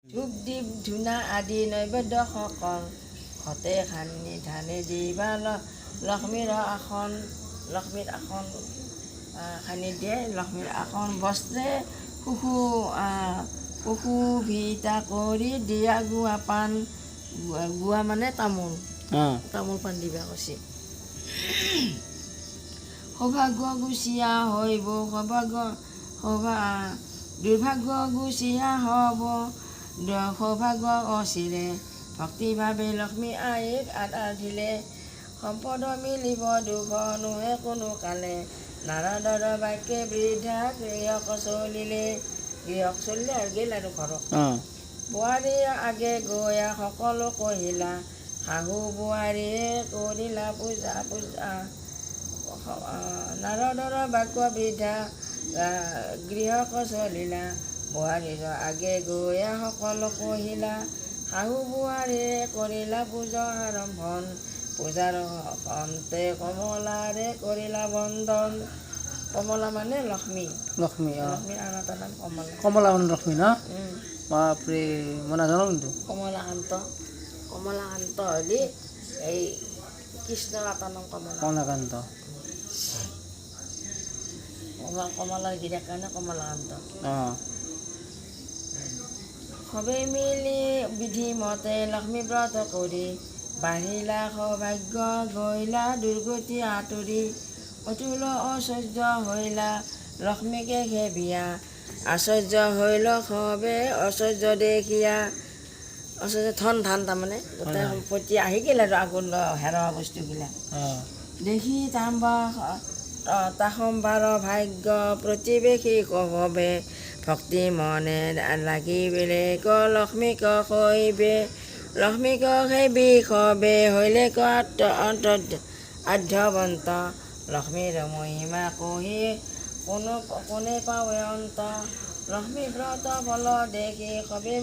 ধূপ দীপ ধূনা আদি নৈবেদ্য সকল ঘটে খানি ধানে দিবা লক্ষ্মীৰ আসন, লক্ষ্মীৰ আসন খানি দিয়ে। লক্ষ্মীৰ আসন বস্ত্ৰে সুশোভিতা কৰি দিয়া গুৱা পাণ। গুৱা মানে তামোল। তামোল পাণ দিবা কৈছে। সৌভাগ্য গুচিয়া হইব, সৌভাগ্য দুৰ্ভাগ্য গুচিয়া হ'ব সৌভাগ্য অচিৰে। ভক্তিভাৱে লক্ষ্মী আইক আৰাধিলে সম্পদ মিলিব, দুখ নোহে কোনো কালে। নাৰদৰ বাক্যে বৃদ্ধা গৃহক চলিলে, গৃহক চলিলে আৰু গেল আৰু ঘৰক। বোৱাৰীৰ আগে গৈয়া সকলো কহিলা, শাহু বোৱাৰীয়ে কৰিলা পূজা পূজা। নাৰদৰ বাক্য বৃদ্ধা গৃহক চলিলা, বোৱাৰীৰ আগে গৈয়া সকলো কহিলা, শাহু বোৱাৰীয়ে কৰিলা পূজা আৰম্ভন। পূজাৰ অন্তে কমলাৰে কৰিলা বন্দন। কমলা মানে লক্ষ্মী। লক্ষ্মী, অঁ। লক্ষ্মীৰ আন এটা নাম কমলা। কমলা মানে লক্ষ্মী ন? বাপৰে, মই নাজানো কিন্তু। কমলাকান্ত, কমলাকান্ত হ'লে এই কৃষ্ণৰ এটা নাম কমলা। কমলাকান্ত। কমলাৰ গিৰিয়েক কাৰণে কমলাকান্ত। অঁ। সবে মিলি বিধিমতে লক্ষ্মী ব্ৰত কৰি বাঢ়িলা সৌভাগ্য, গৈলা দুৰ্গতি আঁতৰি। অতুল ঐশ্বৰ্য হৈলা লক্ষ্মীকে সেবিয়া, আশ্চৰ্য হৈল সবে ঐশ্বৰ্য দেখিয়া। ঐশ্বৰ্য ধন ধান, তাৰমানে গোটেই সম্পত্তি আহি গ'ল আৰু আগৰ হেৰোৱা বস্তুবিলাক। দেখি তাম্বা তাসম্বাৰ ভাগ্য প্ৰতিবেশী কভৱে ভক্তি মনে লাগিবেলে ক লক্ষ্মীক কইবে। লক্ষ্মীক সেবি সবে হৈলে আঢ্যৱন্ত। লক্ষ্মীৰ মহিমা কহি কোনো কোনে পাৱে অন্ত। লক্ষ্মী ব্ৰত ফল দেখি সবে।